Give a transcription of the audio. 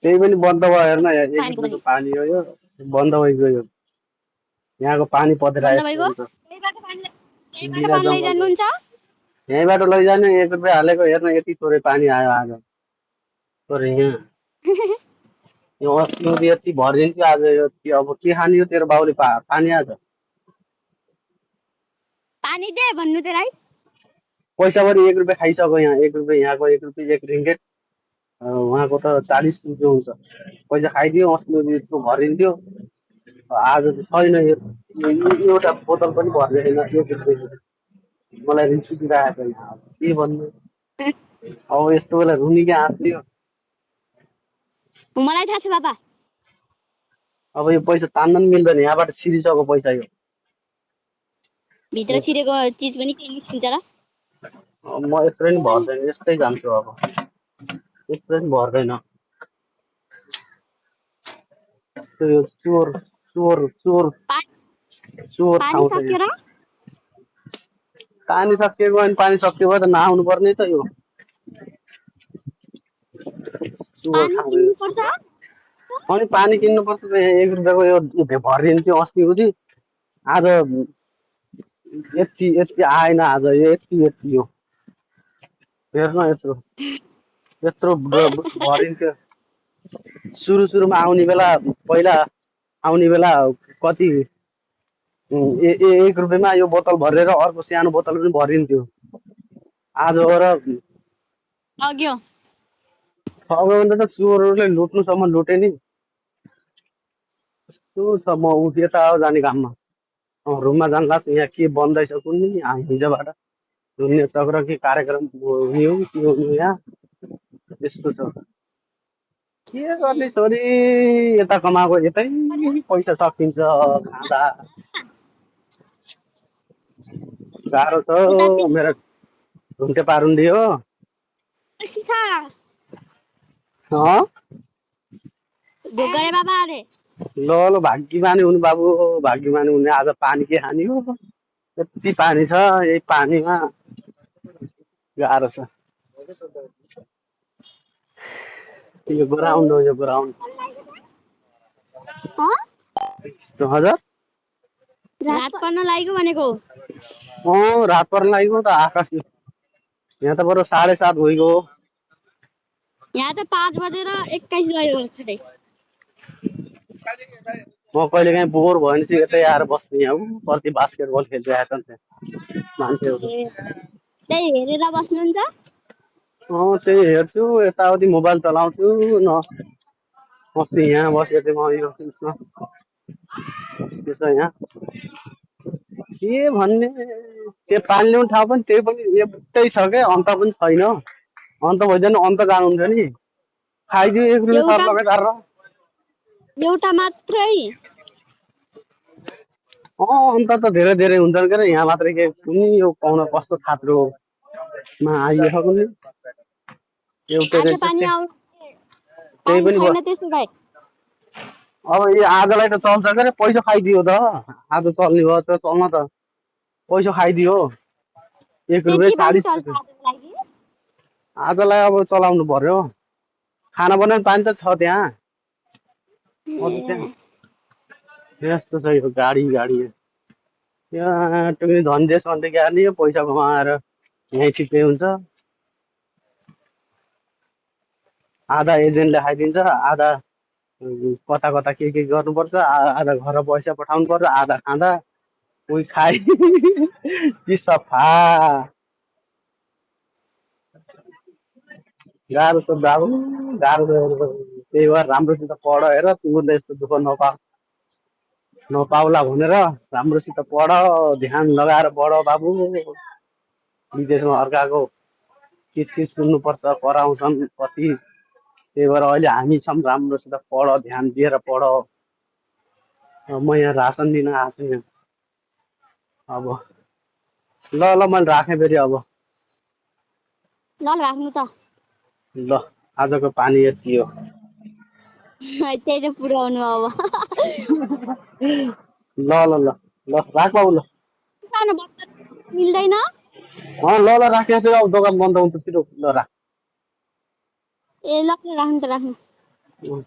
त्यही पनि बन्द भयो हेर्न, 1 पानीको रुपियाँको पनि पानी हो यो, बन्द भइगयो। यहाँको पानी पधरा बन्द यस्तो भइगयो। हुन्छ, यहीँबाट बिना पानी जङ्गलको। लैजानुहुन्छ। यहीँबाट लैजाने 1 रुपियाँ हालेको हेर्न, यति थोरै पानी आयो आज। थोरै यहाँ यो अस्ति यति भरिदिन्थ्यो, आज यति। अब के खाने हो तेरो बाउले? पानी आज पानी दे भन्नु त्यसलाई। पैसा पनि 1 रुपियाँ खाइसक्यो यहाँ। 1 रुपियाँ यहाँको 1 रुपियाँ 1 रिङ्गेट, उहाँको त 40 रुपियाँ हुन्छ। पैसा खाइदियो, अस्ति यत्रो भरिदिन्थ्यो, आज त छैन। एउटा बोतल पनि भर्दैन 1 रुपियाँ। मलाई रिस उठिरहेको छ यहाँ, अब के भन्नु। अब यस्तो बेला रुनी क्या हाँस्दियो। मलाई थाहा छ बाबा। अब यो पैसा तान्न पनि मिल्दैन, यहाँबाट छिरिसक्यो पैसा यो। भित्र छिरेको चिज पनि के निस्किन्छ र? म यत्रो नि भर्दैन, यस्तै जान्छु अब। यत्रो नि भर्दैन। यस्तो यो चोर चोर चोर चोर पानी ठाउँ छ यो। सक्यो र? पानी सकिएको अनि पानी सक्यो भयो त नआउनु पर्ने त यो। चोर पानी ठाउँ यो किन्नुपर्छ। चोर। अनि पानी किन्नुपर्छ त, 1 रुपियाँको यो भरिदिन्थ्यो अस्ति उति। आज यति यति आएन, आज यो यति यति हो हेर्न। यत्रो यत्रो भरिन्थ्यो। सुरुमा आउने बेला, पहिला आउने बेला कति 1 रुपियाँमा यो बोतल भरेर अर्को सानो बोतल पनि भरिन्थ्यो। आज गएर अग्यो। ठग्यो भने त चोरहरूले लुट्नुसम्म लुटे नि। कस्तो छ, म उठ्यो त अब जाने काममा। रुममा जान्ला, यहाँ के बन्दैछ कुन्नी हिजोबाट। दुनियाँ चक्र के कार्यक्रम हुने हो के हुने यहाँ, यस्तो छ। के गर्ने छोरी, यता कमाएको यतै पैसा सकिन्छ खाँदा। गाह्रो उता छ चाहिँ मेरो। घुम्टे पारुन्डी हो। पैसा छ। अँ भोगरे बाबा अरे। ल ल, भाग्यमानी हुनु बाबु, भाग्यमानी हुने। आज पानी के खाने हो, यति पानी छ, यही पानीमा गाह्रो छ। यो ग्राउन्ड हो, यो ग्राउन्ड। हजुर, रात पर्न लागेको भनेको। रात पर्न लागेको त आकाश। यहाँ त बरु 7:30 भइगयो। यहाँ त 5 बजेर 21 गयो खै। म कहिले काहीँ बोर भयो भने चाहिँ यतै आएर बस्छु। यहाँ पर्ति बास्केटबल खेल्दै आएछ नि त्यहाँ मान्छेहरू। त्यही हेरेर बस्नुहुन्छ। त्यही हेर्छु, यताउति मोबाइल चलाउँछु न। अस्ति यहाँ बसेको थिएँ म, यो उसमा। यस्तो छ यहाँ, के भन्ने। त्यो पानी ल्याउने ठाउँ पनि त्यही पनि एउटै छ क्या, अन्त पनि छैन। अन्त भइदिएन, अन्त जानुहुन्थ्यो नि। खाइदियो 1 रुपियाँ एउटा सर्लकै गरेर। एउटा मात्रै। अन्त त धेरै धेरै हुन्छन् के, यहाँ मात्रै के कुन्नी यो पाउन कस्तो खात्रोमा आइएको कुन्नी। एउटै आज रहेछ पानी त्यही पानी पनि छैन त्यसो भए। अब यो आजलाई त चल्छ के अरे, पैसा खाइदियो त। आज चल्ने भयो त चल्न त, पैसा खाइदियो 1 रुपियाँ त्यति पानी 40 चल्छ रुपियाँ। आजको लागि। आजलाई अब चलाउनु पर्यो। खाना बनाउने पानी त छ त्यहाँ। अझ त्यहाँ यस्तो छ यो गाडी गाडी। यहाँ टुक्री धन्देश भन्दै गाडी, पैसा कमाएर यहीँ छिप्पै हुन्छ। आधा एजेन्टले खाइदिन्छ, आधा कता कता के गर्नुपर्छ, आधा घर पैसा पठाउनु पर्छ, आधा खाँदा कोही खाइ कि सफा। गाह्रो छ बाबु, गाह्रो छ। त्यही भएर राम्रोसित पढ हेर, तिमीले यस्तो दुःख नपाउला भनेर राम्रोसित पढ, ध्यान लगाएर पढ बाबु। विदेशमा अर्काको किचकिच सुन्नुपर्छ, कराउँछन् कति। त्यही भएर अहिले हामी छौँ, राम्रोसित पढ, ध्यान दिएर पढ। म यहाँ रासन दिन आएको छु यहाँ। अब ल ल, मैले राखेँ फेरि अब। ल राख्नु त। ल, आजको पानी यति हो। त्यही त पुऱ्याउनु अब। ल ल ल ल, राख बाबु ल। मिल्दैन। ल ल, राखेँ फेरि अब दोकान बन्द हुन्छ छिटो। ल राख। ए ल ल, राख्नु त राख्नु। उम्।